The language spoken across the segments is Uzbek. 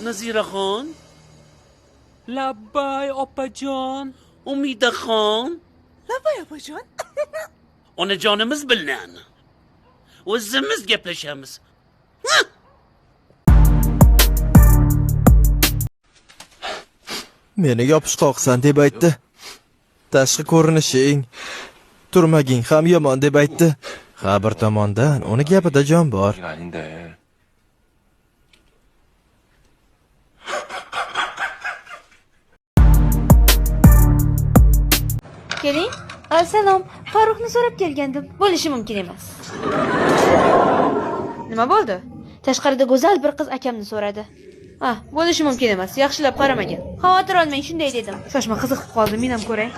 Naziraxon, Labbay, opajon. Umidaxon, Labbay, opajon. Onajonimiz bilan o'zimiz gaplashamiz. Meni yopishqoqsan deb aytdi. Tashqi ko'rinishing, turmaging ham yomon deb aytdi. Ha, bir tomondan uni gapida jon bor. 이거 아닌데. Keling. Salom. Farruxni so'rab kelgandim. Bo'lishi mumkin emas. Nima bo'ldi? Tashqarida go'zal bir qiz akamni so'radi. Ah, bo'lishi mumkin emas. Yaxshilab qaramagan. Xavotir olmang, shunday dedim. Shoshma, qiziqib qoldim, men ham ko'ray.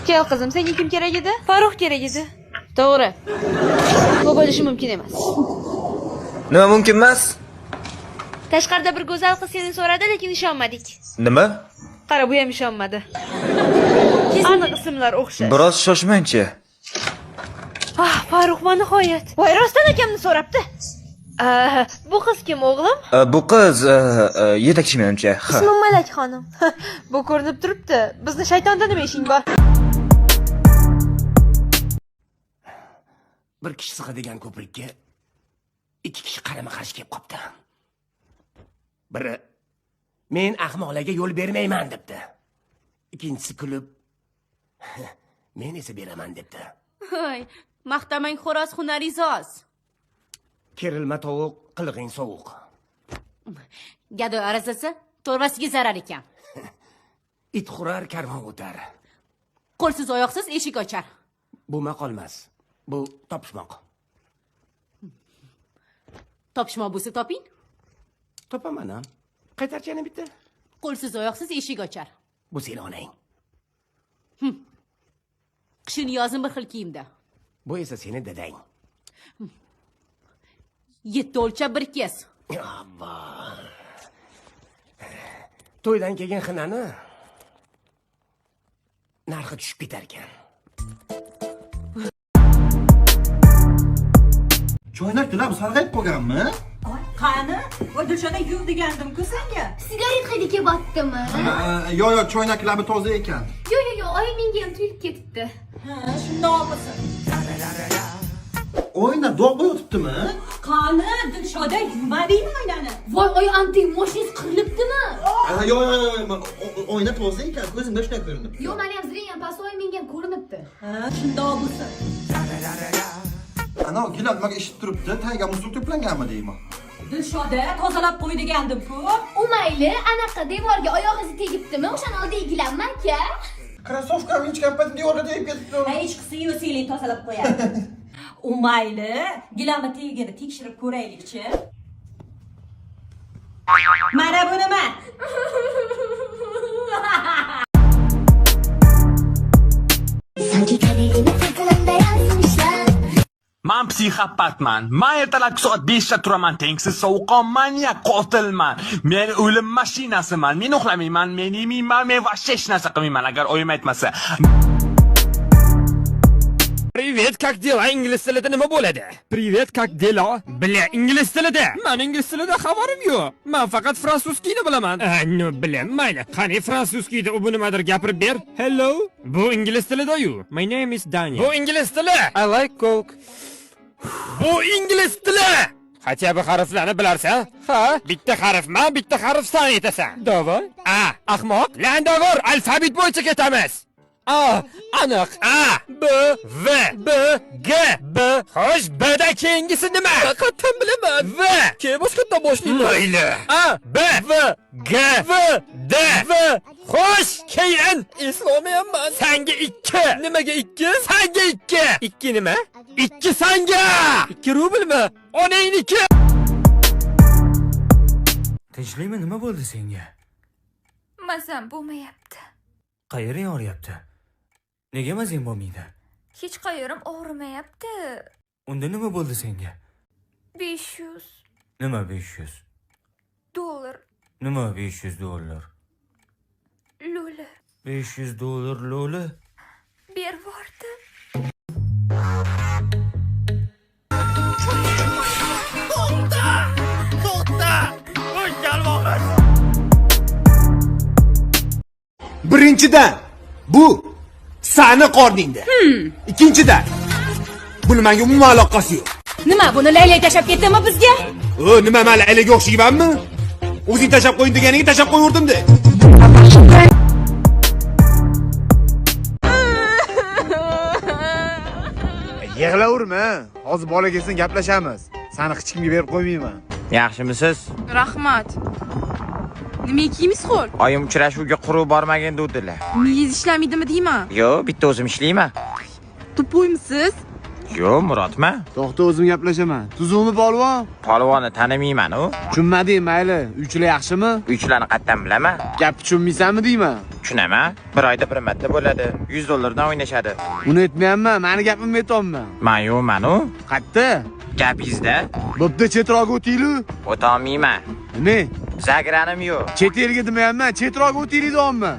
Kel qizim, senga kim kerak edi? Farruh kerak edi. To'g'ri. Bu bo'lishi mumkin emas. Nima mumkin emas? Tashqarida bir go'zal qiz seni so'radi, lekin ishonmadik. Nima? Qara, bu ham ishonmadi. Aniq ismlar o'xshash. Biroz shoshmangchi. Ah, Farruh va nihoyat. Voy, rostdan akamni so'rabdi. Ah, bu qiz kim, o'g'lim? Bu qiz yetakchi menimcha. Ha. Ismim Malak xonim. Bu ko'rinib turibdi. Bizni shaytonda nima ishing bor? Bir kishi sig'adigan ko'prikka ikki kishi qarama qarshi kelib qopti. Biri men ahmoqlarga yo'l bermayman debdi. Ikkinchisi kulib men esa beraman debdi. Voy, maqtamang xo'roz hunaringiz oz. Kerilma tovuq, qilig'ing sovuq. Gadoy arazlasa, to'rvasiga zarar ekan. It hurar, karvon o'tar. Qo'lsiz oyoqsiz eshik ochar. Bu maqol emas, bu topishmoq. Topishmoq bo'lsa toping. Topaman ham. Qaytarchi yana bitta. Qo'lsiz oyoqsiz eshik ochar. Bu seni onang. Qishini yozin bir xil kiyimda. Bu esa seni dadang. Yetti o'lchab bir kes. Abba. To'ydan keyin xinani narxi tushib ketar ekan. Choynak tilab sarg'ayib qolganmi? Qani? Voy Dilshoda, yuv degandim-ku senga. Sigaret hidi kelyaptimi? Yo'q, yo'q, choynak labi toza ekan. Yo'q, yo'q, yo'q, oyim menga ham tuyulib ketibdi. Ha, shundoq bo'lsin. Oyna dog' bo'lib yotibdimi? Qani, Dilshoda, yuvmadingmi oynani? Voy, oy, anting, mashinangiz qirilibdimi? Yo'q, yo'q, yo'q, oyna toza ekan, ko'zimga shunday ko'rinibdi. Yo'q, meni ham зрение past, oyim menga ham ko'rinibdi. Ha, shundoq bo'lsin. Ana gilam nimaga ishib turibdi? Tayga musul to'planganmi deyman. Dilshoda, tozalab qo'y degandim-ku. U mayli, anaqa devorga oyog'ingiz tegibdimi? O'shani oldiga egilanma aka. Krossovkam hech paytim devorga tegib ketibdi. Ha, hech qilsa yuvsanglar tozalab qo'yadi. U mayli, gilamni tegini tekshirib ko'raylikchi. Mana bu nima? Sanki kaderimi fırtınamda yazmışlar. Man psixopatman. Man ertalabki soat 5 da turaman, tengsiz sovuqqon manyak qotilman. Men o'lim mashinasiman. Men uxlamayman, men yemayman, men вообще hech narsa qilmayman agar oyim aytmasa. Привет, как дела? Ingliz tilida nima bo'ladi? Привет, как дела? Бля, ingliz tilida. Man ingliz tilida xabarim yo'q. Man faqat французский ni bilaman. Ну, бля, mayli. Qani французский da u bu nimadir gapirib ber. Hello. Bu ingliz tilida-yu. My name is Daniel. Bu ingliz tili. I like coke. Bu ingliz tili. Хотя бы harflarni bilarsan? Ha, bitta harf man, bitta harf san aytasan. Давай. A, ahmoq. Landavor, alfabet bo'yicha ketamiz. A, aniq. A, B, V, B, G, B. Xo'sh, B dan keyingisi nima? Qayerdan bilaman? V. Keyin boshqatdan boshlayman. Mayli. A, B, V, G, V, D, V. Xo'sh, keyin eslolmayapman. Sanga 2. Nimaga 2? Sanga 2. 2 nima? 2 sanga. 2 rublmi? Onangniki. Tinchlikmi, nima bo'ldi senga? Mazam bo'lmayapti. Qayering og'riyapti? Nega mazang bo'lmaydi? Hech qayerim og'rimayapti. Unda nima bo'ldi senga? 500 Nima 500? Dollar. Nima 500 dollar? Lo'li. 500 dollar lo'li? Bervordi. To'xta! To'xta! Birinchidan, bu sani qorningda. Ikkinchidan, buni menga umuman aloqasi yo'q. Nima, buni laylak tashlab ketdimi bizga? O, nima, men laylaga o'xshaymanmi? O'zing tashlab qo'ying deganiga tashlab qo'yurdim-da. Yig'laverma. Hozir bola kelsin gaplashamiz. Seni hech kimga berib qo'ymayman. Yaxshimisiz? Rahmat. Nima kiyimiz xo'l? Oyim uchrashuvga quruq bormagin dedilar. Miyangiz ishlamaydimi deyman? Yo'q, bitta o'zim ishlayman. Tupoymisiz? Yo'q, Murodman. To'xta, o'zim gaplashaman. Tuzukmi polvon? Polvonni tanimayman u. Tushunmading, mayli. Uychilar yaxshimi? Uychilarni qatdan bilaman. Gap tushunmaysanmi deyman? Tushunaman. Bir oyda bir marta bo'ladi. $100 dan o'ynashadi. Uni aytmayapman, mani gapimni aytyapman. Men yo'qman u. Qatta? Gapingizda. Bo'pti, chetroqqa o'taylik. O'tolmayman. Nima? Zagranim yo'q. Chet elga demayapman, chetroqqa o'taylik deyapman.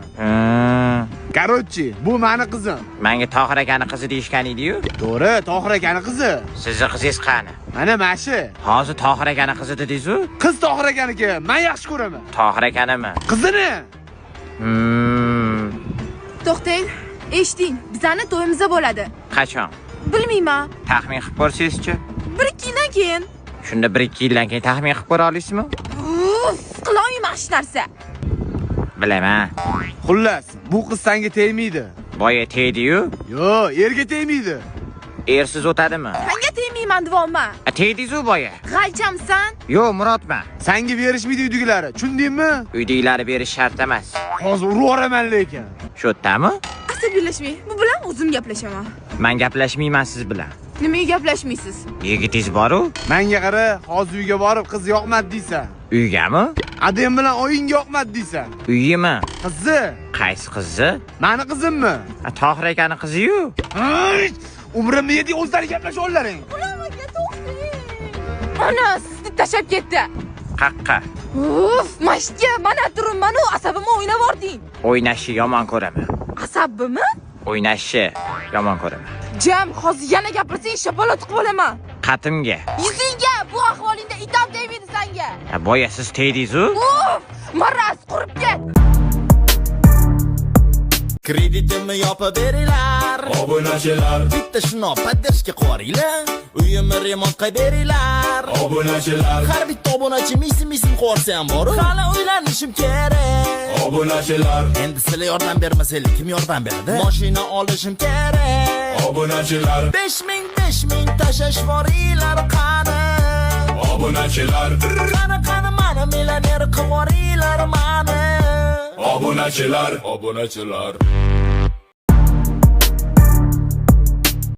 Короче, bu mani qizim. Menga Tohir akani qizi deyishgan edi-yu. To'g'ri, Tohir akani qizi. Sizni qizingiz qani? Mana mashi. Hozir Tohir akani qizi dedingiz-u? Qiz Tohir akaniki, men yaxshi ko'raman. Tohir akanimi? Qizini. To'xtang, eshiting, bizani to'yimizda bo'ladi. Qachon? Bilmayman. Taxmin qilib ko'rsangizchi? 1-2 yildan keyin. Shunda 1-2 yildan keyin taxmin qilib ko'ra olasizmi? Uff, qilolmayman hech narsa. Bilaman. Xullas, bu qiz senga tegmaydi. Boya tegdi-yu. Yo'q, erga tegmaydi. Ersiz o'tadimi? Senga tegmayman deyapman. Tegdingiz-u boya. G'alchamsan? Yo'q, Murodman. Senga berishmaydi uydagilari, tushundingmi? Uydagilari berish shart emas. Hozir urib yuboraman lekin. Shu yerdami? Asabiylashmang. Bu bilan o'zim gaplashaman. Men gaplashmayman siz bilan. Nimaga gaplashmaysiz? Yigitingiz bor-u? Menga qara, hozir uyga borib qiz yoqmadi deysan. Uygami? Adem bilan oyingga yoqmadi deysan. Uyimi? Qizni. Qaysi qizni? Mani qizimmi? Tohir akani qizi-yu. Umrimni yeding, o'zlari gaplasha olaring. Ulan aka, to'xtang. Ana, sizni tashlab ketdi. Qaqqa. Uf, mashga, mana turibman-u, asabimni o'ynab yubording. O'ynashni yomon ko'raman. Asabimi? O'ynashni yomon ko'raman. Jam, hozir yana gapirsang shapaloq tiqib olaman. Qatimga. Yuzingga, bu ahvolingda itam tegmaydi senga. Boya siz tegdingiz-u. Uf, maraz qurib ket. Kreditimni yopib beringlar. Obunachilar. Bitta shuni podдержка qo'yinglar. Uyimni remont qilib beringlar. Obunachilar. Har bitta obunachi misim qo'rsa ham bor. Hali uylanishim kerak. Obunachilar. Endi sizlar yordam bermasanglar kim yordam beradi? Mashina olishim kerak. Obunachilar. 5000 tashlash boringlar qani. Obunachilar. Qani qani mani millioner qilib yuboringlar mani. Obunachilar. Obunachilar.